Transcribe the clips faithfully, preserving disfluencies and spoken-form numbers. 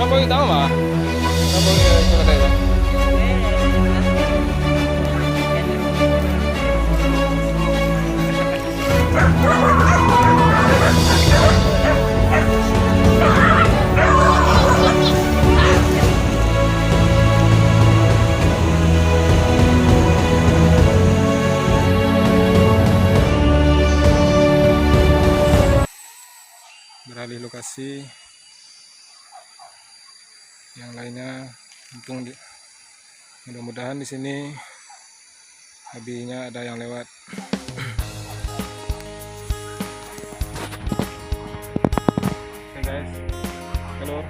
Apa yang tahu, Mak? Apa yang kau kata itu? Beralih lokasi. Yang lainnya, mumpung di, mudah-mudahan di sini habisnya ada yang lewat. Oke, guys, keluar.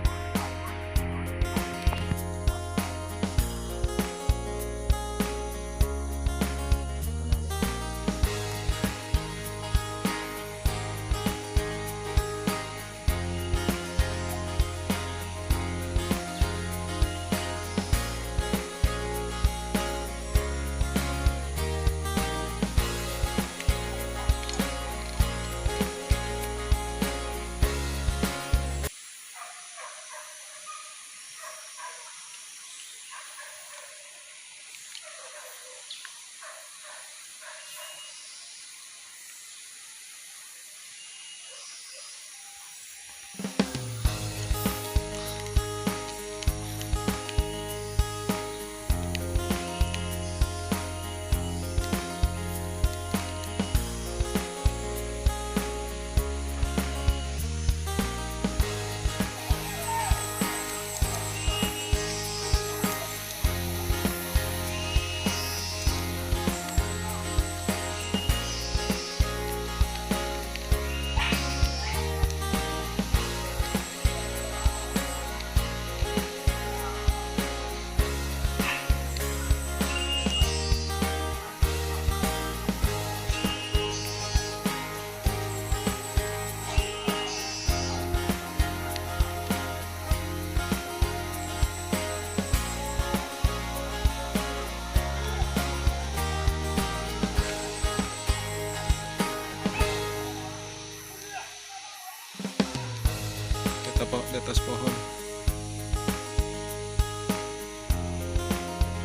Di atas po-, di atas pohon.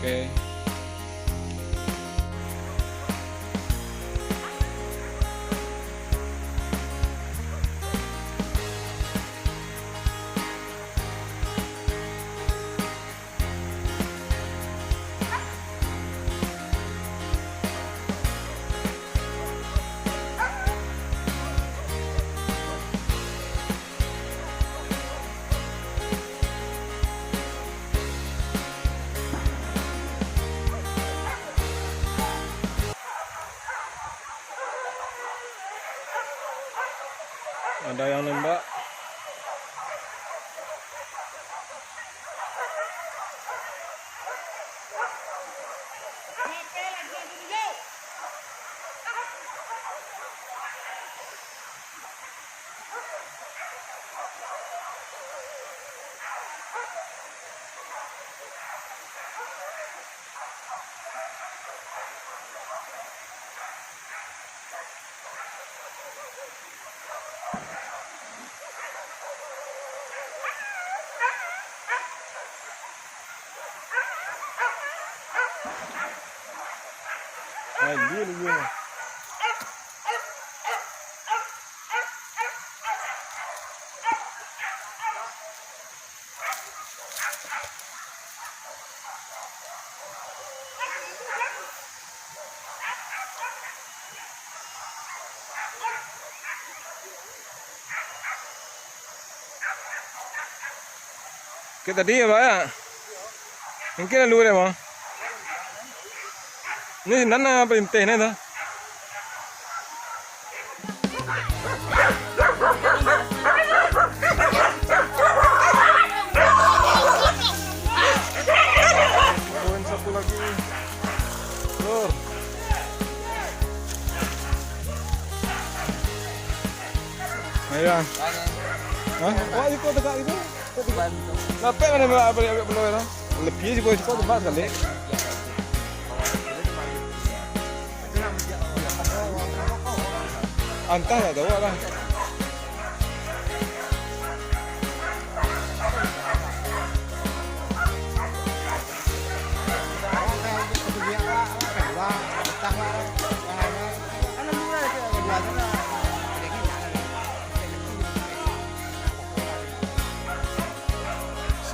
Oke. Ada yang nembak. Ai, dia lagi ni. Oke, tadi ya, Pak, ya? Mungkin lalu deh, Bang. Ini nana perintah ni tu. Poin satu lagi. Lur. Ayo, Bang. Hah? Wah, iko tegak iko. Lapek kan dia balik, balik, balik, balik. Lebih sih, boy, siko tempat sekali. Antah tak tahu lah.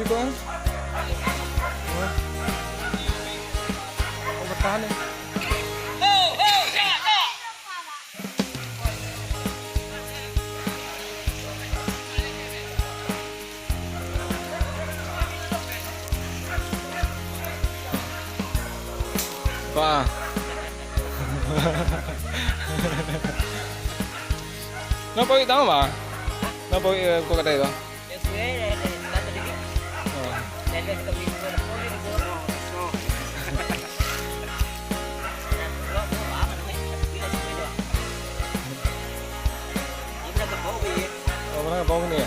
Itu kan? Hah? Oh, bertahan nih. Wah. Kenapa awak tahu, Bang? Kenapa awak, eh, kau kata itu? Oh. Oh, pernah ke bawah ni ya?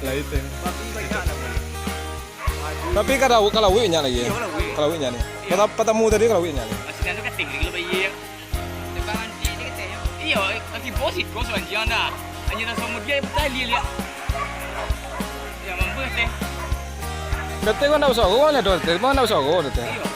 Lah itu. Tapi kada, kalau wiknya lagi. Iya, kalau wik. Kalau wiknya ni. Iya. Pata-, patamu tadi kalau wiknya ni. Masih ada kating lagi lo bayi. Iyo, tapi bos iko sabanjia dah. Hanya dah sama dia yang tali lihat. Ya, mampu teh. Kata kau nak usaha, kau nak doa teh, kau nak usaha, kau teh. Iyo,